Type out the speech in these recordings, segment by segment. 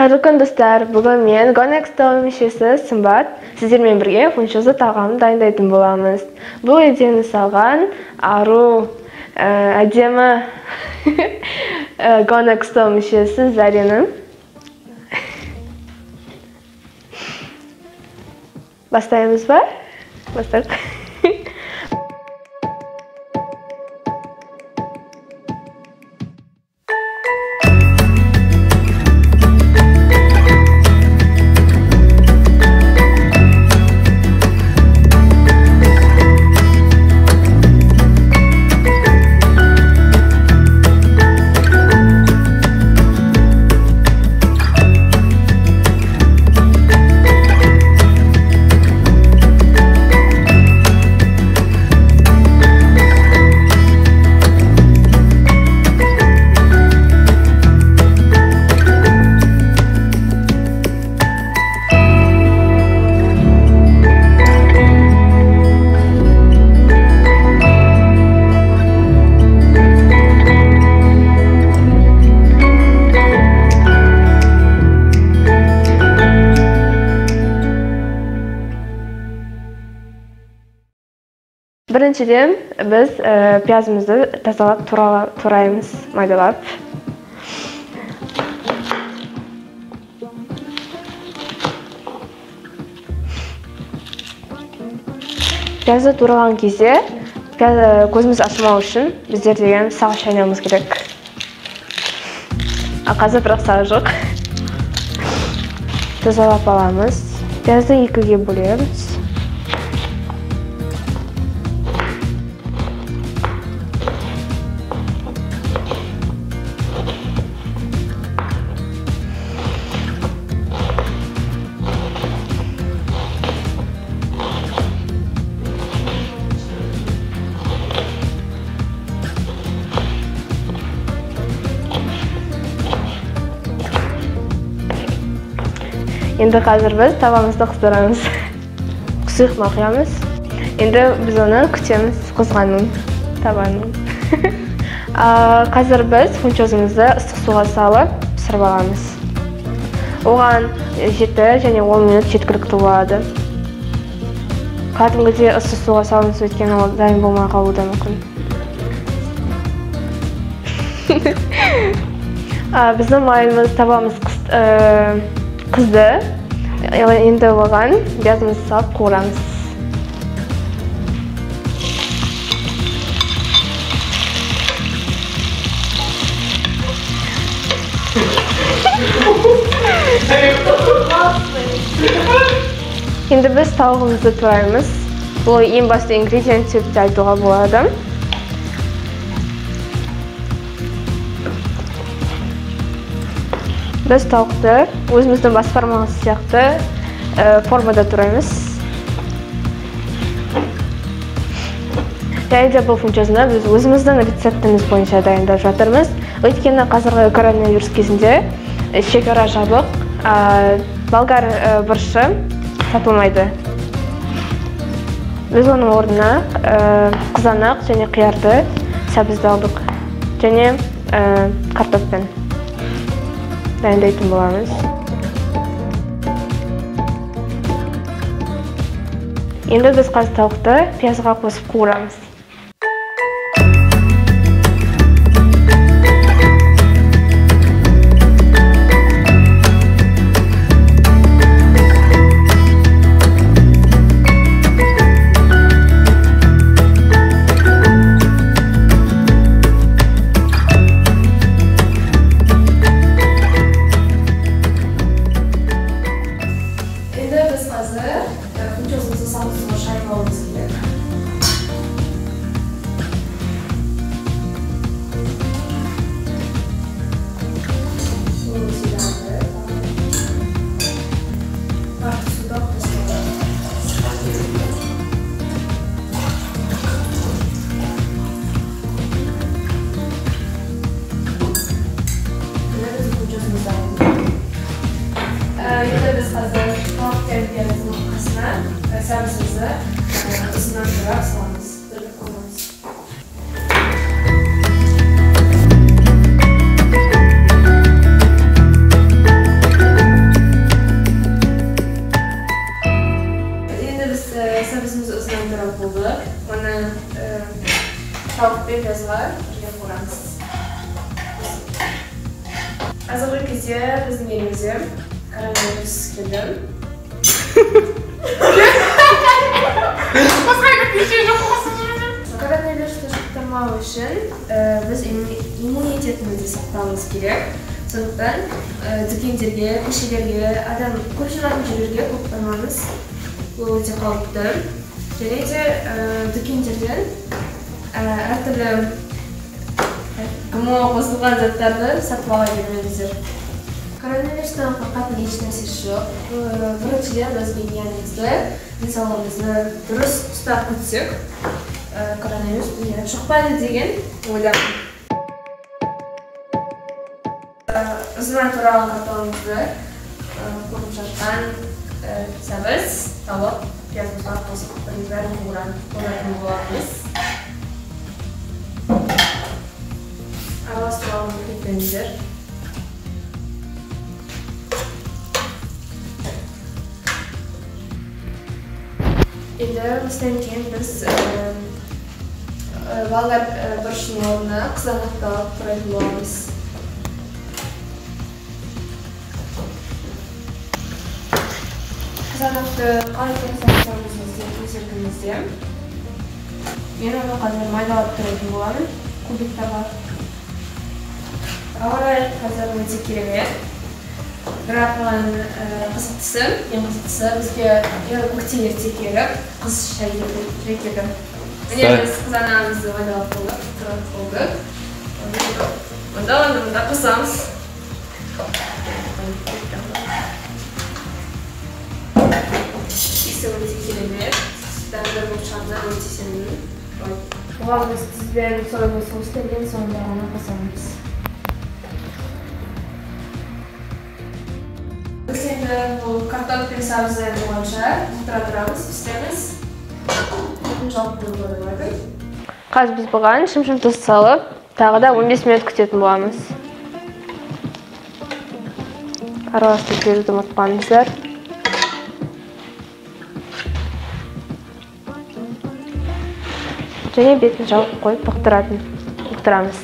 Қайырлы күн, достар! Бүгін мен Gonex тобы мүшесі Сымбат сіздермен бірге фунчоза тағамын дайындайтын боламыз. Бұл идеяны салған ару, әдемі Gonex тобы мүшесі Зарина. Бастаймыз ба? Бастайық. Біріншіден біз пиязымызды тазалап тураймыз, майдалап. Пиязды тураған кезде көзіміз ашылмау үшін біздер деген сағыз шайнауымыз керек. А қазір бірақ сағыз жоқ. Тазалап аламыз. Пиязды екіге бөлеміз. Енді қазір біз табамызды қыздырамыз. Сұйық май құямыз. Енді біз оны күтеміз қызғанын, табаның. Қазір біз фунчозымызды ыстық суға салып пісіріп аламыз. Оған 7 және 10 минут жеткілікті болады. Кәдімгідей ыстық суға салыңыз, өйткені ол дайын болмай қалуы да мүмкін. Біздің майымыз, табамыз қызды. Енді оған пиязымызды салып қуырамыз. Енді біз тауығымызды тураймыз. Бұл ең басты ингредиент деп те айтуға болады. Біз тауықты өзіміздің бас бармағымыз сияқты формада тураймыз. Және де бұл фунчозаны біз өзіміздің рецептіміз бойынша дайындап жатырмыз. Өйткені қазіргі коронавирус кезінде шекара жабық, болгар бұрышы сатылмайды. Біз оның орнына қызанақ және қиярды, сәбізді алдық және картоппен дайындайтын боламыз. Енді біз қазір тауықты пиязға қосып қуырамыз. Енді біз қазір тауық пен пияздың қасына сәбізімізді ұзыннан турап саламыз, бөліп қоймыз. пен пиязға бірге қуырамыз. Қазіргі кезде біздің елімізде коронавирус келді. Коронавирусты жұқтырмау үшін біз иммунитетімізді сақтауымыз керек. Сондықтан дүкендерге, көшелерге, адам көп жиналатын жерлерге көп бармаңыз. Бұл өте қауіпті. Және де дүкендерден әртүрлі ГМО қосылған заттарды сатып ала бермеңіздер. Коронавирустан қорқатын еш нәрсе жоқ. Біріншіден, біз гигиенамызды, денсаулығымызды дұрыс ұстап күтсек, коронавирус бізге жұқпайды деген ойдамын. Ұзыннан тураған картонымызды қуырып жатқан сәбіз, тауық, пиязымызға қосып бәрін қуыратын боламыз. Араластыруға ұмытып кетпеңіздер. Енді осыдан кейін біз болгар бұрышының орнына қызанақты алып турайтын боламыз. Қызанақты қалай турасаңыз өз еркіңізде. Мен оны қазір майдалап турайтын боламын кубиктарға. Ауа райы қазір өте керемет. Бірақ маған қызықтысы, ең қызықтысы бізге көктем ерте келіп, қыс шай келді. Міне біз қызанағымызды майдалап болдық, турап болдық. Онда оны мында қосамыз. Иісі өте керемет, дәмді болып шығатынына өте сенімдімін. Оған біз тұз бен соевый соусты ең соңында ғана қосамыз. Біз енді бұл картоп пен сәбізді болғанша бұқтыра тұрамыз, пісіреміз. Бетін жауып қоюға болады. Қазір біз бұған шымшым тұз салып, тағы да 15 минут күтетін боламыз. Араластырып беруді ұмытпаңыздар. Және бетін жауып қойып бұқтырамыз.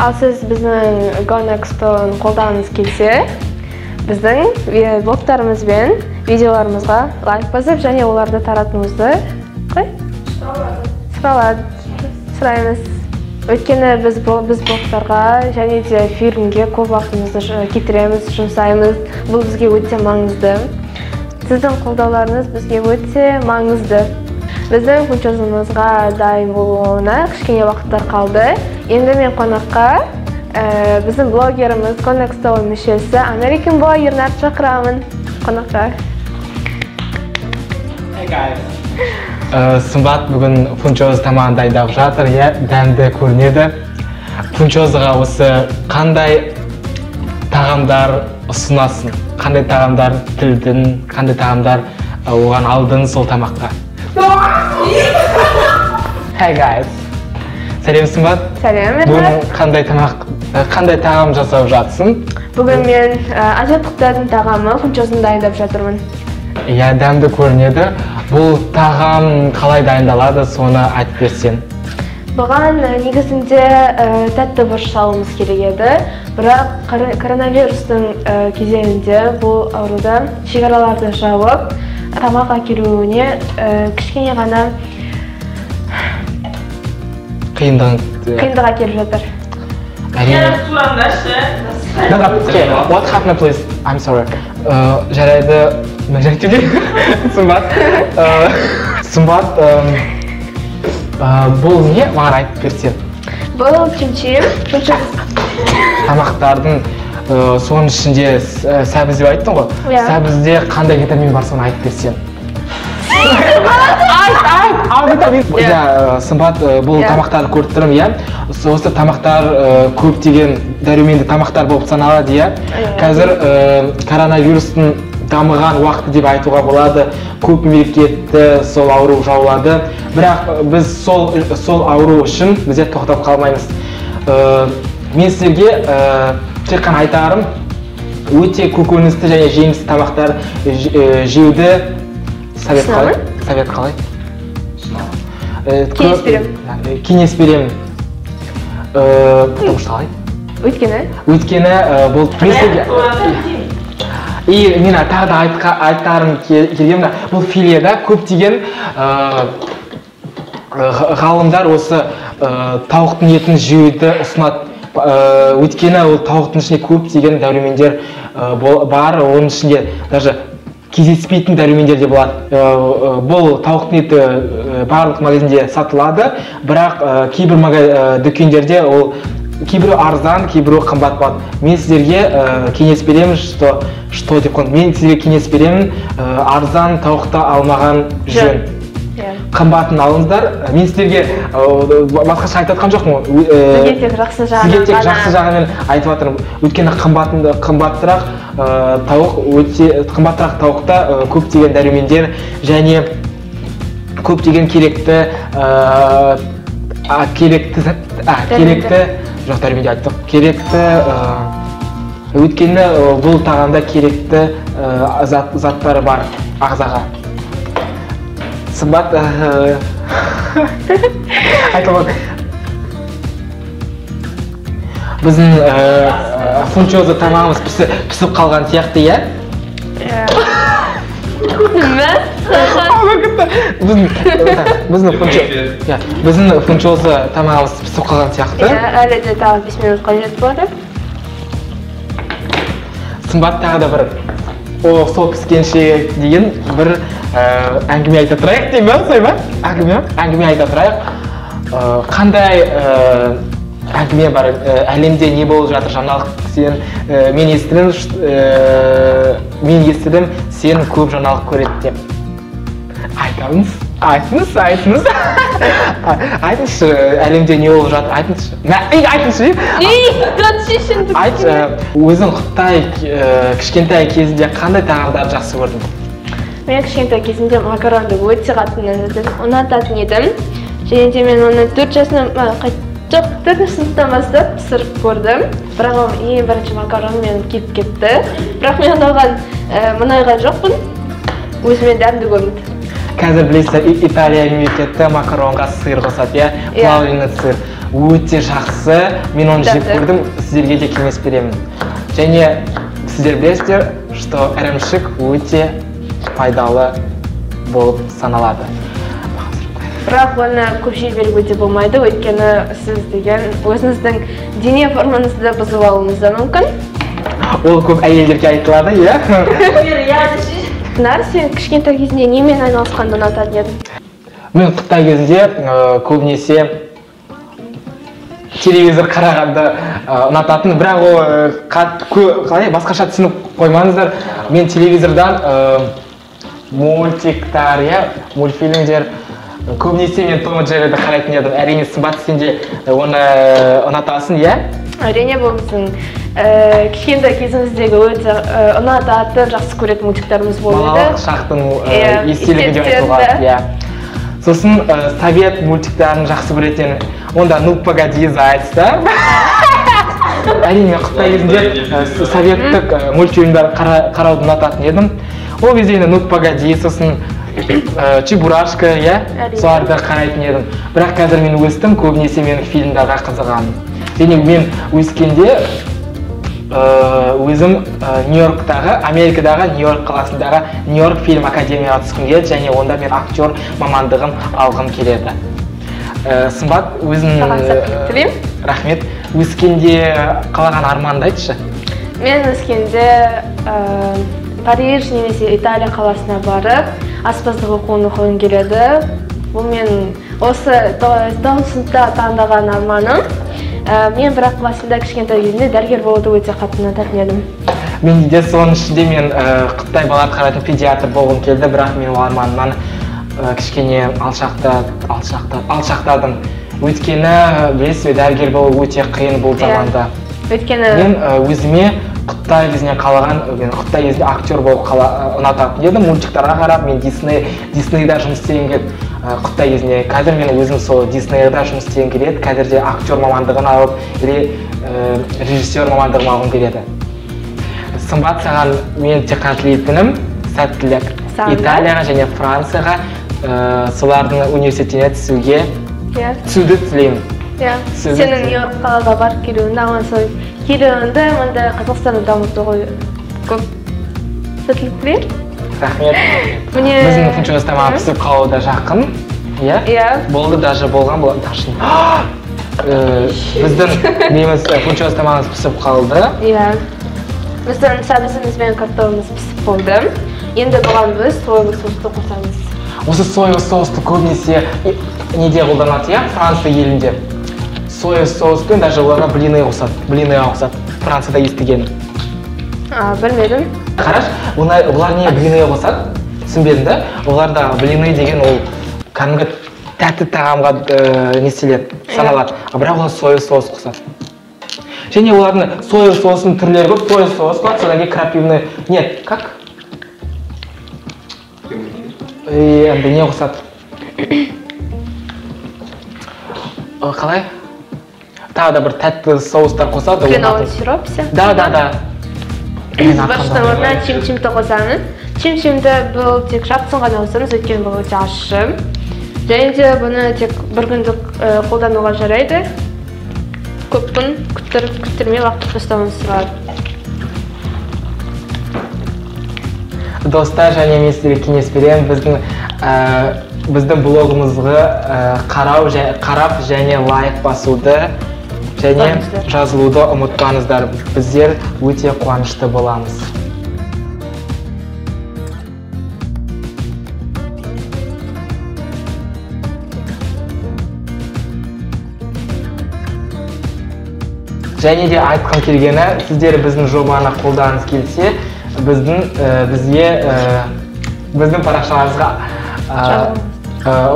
Ал сіз біздің Гонекстон қолдағыңыз келсе, біздің блогтарымыз бен видеоларымызға лайк басып және оларды таратуыңызды сұраймыз. Өйткені біз блогтарға және де фильмге көп уақытымызды кетіреміз, жұмсаймыз. Бұл бізге өте маңызды. Сіздің қолдауларыңыз бізге өте маңызды. Біздің фунчозымызға дайын болуына кішкене уақыттар қалды. Енді мен қонаққа біздің блогеріміз, Гонекстон мүшесі American Boy Ернар шақырамын қонаққа. Hey guys. Сымбат бүгін фунчоз тамағын дайындап жатыр, иә, дәмді көрінеді. Фунчозға осы қандай тағамдар ұсынасың? Қандай тағамдар тілдің, қандай тағамдар оған алдың сол тамаққа? Hey guys. Сәлем, Сымбат. Сәлем, Ернар. Бүгін қандай тамақ, қандай тағам жасап жатсың? Бүгін мен азиаттықтардың тағамы фунчозын дайындап жатырмын. Иә, дәмді көрінеді. Бұл тағам қалай дайындалады, соны айтып берсең. Бұған негізінде тәтті бұрыш салуымыз керек еді. Бірақ коронавирустың кезеңінде бұл ауруда шекараларды жауып, тамақ әкелуіне кішкене ғана қиындық әкеліп жатыр. What happened, please? I'm sorry. Жарайды, Сымбат. Сымбат, бұл не? Маған айтып берсең. Бұл кимчи. Тамақтардың соның ішінде сәбіз деп айттың ғой? Сәбізде қандай витамин бар, соны айтып берсең. Айт, айт, ал витамин. Иә, Сымбат, бұл тамақтарды көріп тұрмын, иә. Осы тамақтар көптеген дәруменді тамақтар болып саналады, иә. Қазір коронавирустың дамыған уақыты деп айтуға болады. Көп мемлекетті сол ауру жаулады. Бірақ біз сол ауру үшін бізде тоқтап қалмаймыз. Мен сіздерге тек қана айтарым, өте көкөністі және жемісті тамақтар жеуді совет қалай? Совет қалай? Кеңес беремін. Кеңес беремін. Потому что қалай? Өйткені? Өйткені бұл и мен тағы да айтарым келген, бұл филеда көптеген ғалымдар осы тауықтың етін жеуді ұсынады. Өйткені ол тауықтың ішінде көптеген дәрумендер бар, оның ішінде даже кездеспейтін дәрумендер де болады. Бұл тауықтың еті барлық магазинде сатылады, бірақ кейбір дүкендерде ол кейбіреу арзан, кейбіреу қымбат болады. Мен сіздерге кеңес беремін, что деп қойдым. Мен сіздерге кеңес беремін, арзан тауықты алмаған жөн. Қымбатын алыңыздар. Мен сіздерге басқаша айтып жатқан жоқпын. Сізге тек жақсы жағынан, сізге тек жақсы жағымен айтып жатырмын. Өйткені қымбатырақ тауық өте қымбатырақ тауықта көптеген дәрумендер және көптеген керекті керекті жоқ дәрумендер айттық. Керекті, өйткені бұл тағамда керекті заттар бар ағзаға. Сымбат айтылған. Біздің фунчоза тамағымыз пісіп қалған сияқты, иә? Біздің фунчоза тамағымыз пісіп қалған сияқты. Әлі де тағы 5 минут қажет болады. Сымбат тағы да бір сол піскенше деген бір әңгіме айта тұрайық деймін ба, солай ма? Әңгіме айта тұрайық. Қандай әңгіме бар? Әлемде не болып жатыр жаңалық? Сен, мен естідім, сен көп жаңалық көреді деп. Айтыңыз, айтыңыз, айтыңыз. Айтыңызшы, әлемде не болып жатыр, айтыңызшы. Айтыңызшы. Айтшы, өзің Қытай кішкентай кезінде қандай тағамдарды жақсы көрдің? Мен кішкентай кезімде макаронды өте қатты ұнататын едім. Және де мен оны 4 жасымнан, жоқ, 4-ші сыныптан бастап пісіріп көрдім. Бірақ ол ең бірінші макарон мен күйіп кетті. Бірақ мен оған мұңайған жоқпын. Өзіме дәмді көрінді. Қазір білесіздер, Италия мемлекеті макаронға сыр қосады, иә? Плавленый сыр. Өте жақсы. Мен оны жеп көрдім, сіздерге де кеңес беремін. Және сіздер білесіздер, что ірімшік өте пайдалы болып саналады. Бірақ оны көп жей беруге де болмайды, өйткені сіз деген өзіңіздің дене формаңызды бұзып алуыңыз да мүмкін. Ол көп әйелдерге айтылады, иә? Нар, сен кішкентай кезінде немен айналысқанды ұнататын едің? Мен Қытай кезінде көбінесе телевизор қарағанды ұнататын, бірақ ол қалай басқаша түсініп қоймаңыздар. Мен телевизордан мультиктар, иә, мультфильмдер, көбінесе мен Том и Джерриді қарайтын едім. Әрине, Сымбат, сен де оны ұнатасың, иә? Әрине, бұл біздің кішкентай кезіміздегі өте ұнататын, жақсы көретін мультиктарымыз болды. Балалық шақтың естелігі деп айтуға, иә. Сосын совет мультиктарын жақсы көретін. Онда «Ну погоди», «Заяц», да? Әрине, мен Қытай кезінде советтік мультфильмдер қарауды ұнататын едім. Ол кезде енді «Ну погоди», сосын Чебурашка, иә, соларды қарайтын едім. Бірақ қазір мен өстім, көбінесе мен фильмдарға қызығамын. Және мен өскенде өзім Нью-Йорктағы, Америкадағы Нью-Йорк қаласындағы Нью-Йорк фильм академияға түскім келеді, және онда мен актер мамандығын алғым келеді. Сымбат, өзің, Саған сәттілік тілеймін. Рахмет. Өскенде қалаған арманды айтшы. Мен өскенде Париж немесе Италия қаласына барып, аспаздық оқуын оқығым келеді. Бұл мен осы 9-шы сыныпта таңдаған арманым. Мен бірақ басында кішкентай кезімде дәрігер болуды өте қатты ұнататын едім. Мен де соның ішінде мен Қытай балалар қарайтын педиатр болғым келді, бірақ мен ол арманымнан кішкене алшақтадым. Өйткені, білесіз бе, дәрігер болу өте қиын бұл заманда. Өйткені Мен өзіме Құттай кезінен қалаған, мен құттай кезінде актер болып ұнататын едім. Мультиктарға қарап, мен Диснейда жұмыс істегім келеді құттай кезінде. Қазір мен өзім сол Диснейда жұмыс істегім келеді. Қазір де актер мамандығын алып, или режиссер мамандығын алғым келеді. Сымбат, саған мен тек қана тілейтінім сәттілік. Италияға және Францияға, солардың университетіне түсуге, түсуді тілеймін. Сенің Нью-Йорк қалаға барып келуіңді, аман сау келуіңді, мында Қазақстанды дамытуға көп сәттілік тілеймін. Рахмет. Біздің фунчоза тамағы пісіп қалуы да жақын. Иә? Иә. Болды, даже болған, ташын. Біздің неміз фунчоза тамағымыз пісіп қалды. Иә. Біздің сәбізіміз бен картофымыз пісіп болды. Енді бұған біз соевый соусты қосамыз. Осы соевый соусты көбінесе неде қолданады, иә? Франция елінде. Соевый соуспен даже оларға блины қосады, блиныға қосады. Францияда естігенім. Білмедім. Қараш, олар не блиныға қосады? Түсінбедім да? Оларда блины деген ол кәдімгі тәтті тағамға нестеледі, саналады. Бірақ олар соевый соус қосады. Және олардың соевый соусының түрлері көп. Соевый соус болады, содан кейін крапивный... Нет, как? Енді не қосады? Қалай? Тағы да бір тәтті соустар қосады. Кленовый сироп сияқты? Да, да, да. Бұрыштың орнына чим-чимді қосамыз. Чим-чимді бұл тек жартысын ғана қосамыз, өйткені бұл өте ащы. Және де бұны тек бір күндік қолдануға жарайды. Көп күн күттірмей уақыт тастауыңыз сұралады. Достар, және мен сіздерге кеңес беремін, біздің блогымызға қарап және лайк басуды және жазылуды ұмытпаңыздар. Біздер өте қуанышты боламыз. Және де айтқым келгені, сіздер біздің жобаны қолдағыңыз келсе, біздің парақшамызға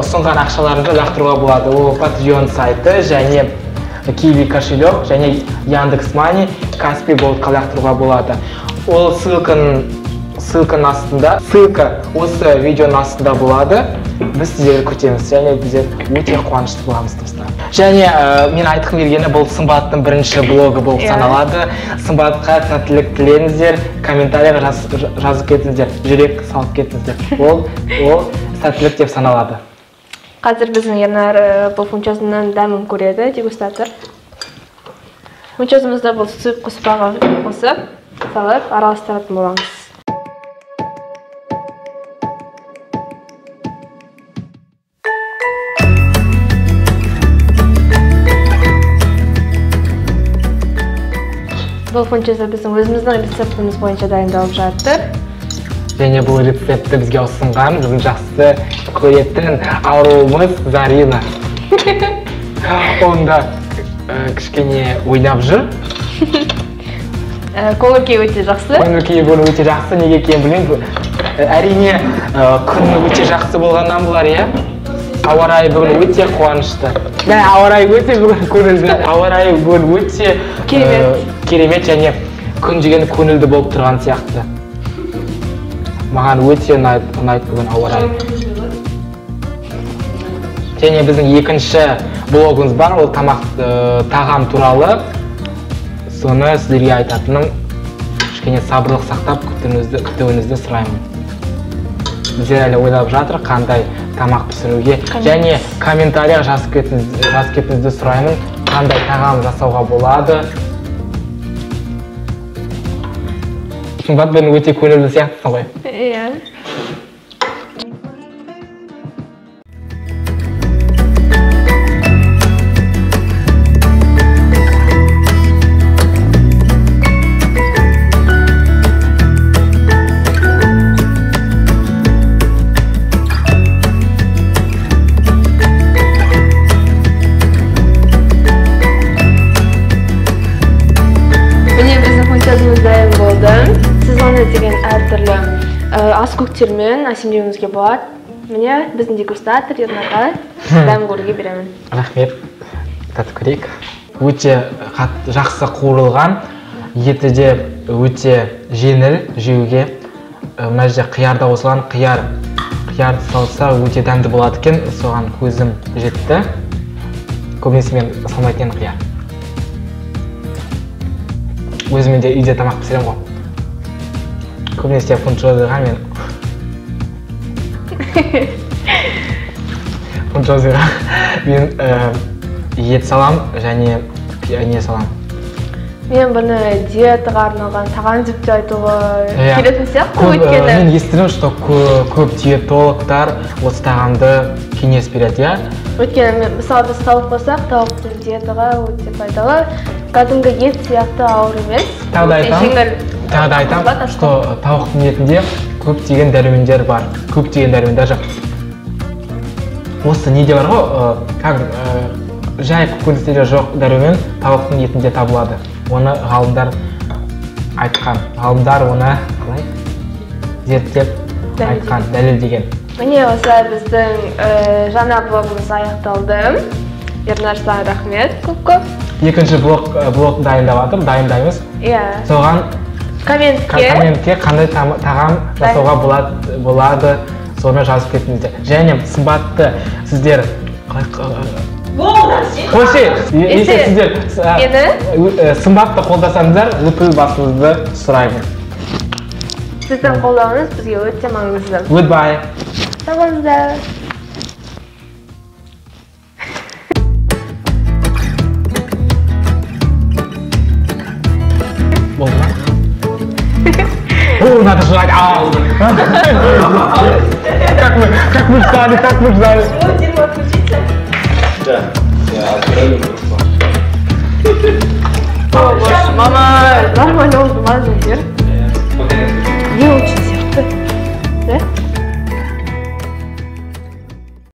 ұсынған ақшаларыңызды лақтыруға болады. Ол Patreon сайты және Kiwi кошелек және Яндекс Мани, Каспи Голдқа лақтыруға болады. Ол ссылканың астында, ссылка осы видеоның астында болады. Біз сіздерді күтеміз және біздер өте қуанышты боламыз, достар. Және мен айтқым келгені, бұл Сымбаттың бірінші блогы болып саналады. Сымбатқа сәттілік тілеңіздер, комментарийға жазып кетіңіздер, жүрек салып кетіңіздер. Ол сәттілік деп саналады. Қазір біздің Ернар бұл фунчозының дәмін көреді, дегустатор. Фунчозымызды бұл сұйық қоспаға қосып, салып араластыратын боламыз. Бұл фунчоза біздің өзіміздің рецептіміз бойынша дайындалып жатыр. Және бұл рецептті бізге ұсынған біздің жақсы көретін ауруымыз Зарина. Онда кішкене ойнап жүр. Көңіл күйі өте жақсы. Көңіл күйі бүгін өте жақсы, неге екенін білмеймін. Әрине, күн өте жақсы болғаннан болар, иә? Ауа райы бүгін өте қуанышты. Да, ауа райы өте бүгін көңілді. Ауа райы бүгін өте керемет. Керемет және күн деген көңілді болып тұрған сияқты. Маған өте ұнайды бүгін ауа райы. Және біздің екінші блогымыз бар, ол тағам туралы. Соны сіздерге айтатыным, кішкене сабырлық сақтап күтуіңізді сұраймын. Біздер әлі ойлап жатыр, қандай тамақ пісіруге. Және комментарияға жазып кетіңізді сұраймын, қандай тағам жасауға болады. Сымбат, бүгін өте көңілді сияқтысың ғой. Иә. Деген әртүрлі ас көктермен әсемдеуімізге болады. Міне біздің дегустатор Ернарға дәм көруге беремін. Рахмет. Татып көрейік. Өте жақсы қуырылған, еті де өте жеңіл жеуге. Мына жерде қияр да қосылған, қиярды салса өте дәмді болады екен, соған көзім жетті. Көбінесе мен салмайтын едім қияр. Өзім де үйде тамақ пісіремін ғой. Көбінесе фунчозаға мен фунчозаға мен ет салам және не салам. Мен бұны диетаға арналған тағам деп те айтуға келетін сияқты, өйткені мен естідім, что көп диетологтар осы тағамды кеңес береді, иә? Өйткені мысалы біз тауық қойсақ, тауықтың диетаға өте пайдалы, кәдімгі ет сияқты ауыр емес. Тағы да айтамын, что тауықтың етінде көптеген дәрумендер бар, көптеген дәрумен, даже осы неде бар ғой, жай көкөністерде жоқ дәрумен тауықтың етінде табылады. Оны ғалымдар айтқан, ғалымдар оны қалай зерттеп айтқан, дәлелдеген. Міне осылай біздің жаңа блогымыз аяқталды. Ернар, саған рахмет көп-көп. Екінші блог дайындап жатыр, дайындаймыз. Иә. Соған комментке қандай тағам жасауға болады, соны жазып кетіңіздер. Және сымбатты сіздер қойшы, егер сіздер сымбатты қолдасаңыздар, лүпіл басуыңызды сұраймын. Сіздің қолдауыңыз бізге өте маңызды. Goodbye. Сау болыңыздар. Болды ма? О, надо жрать. Как мы ждали, как мы ждали. Да, я отправлю группу. О, боже, мама, нормально, нормально,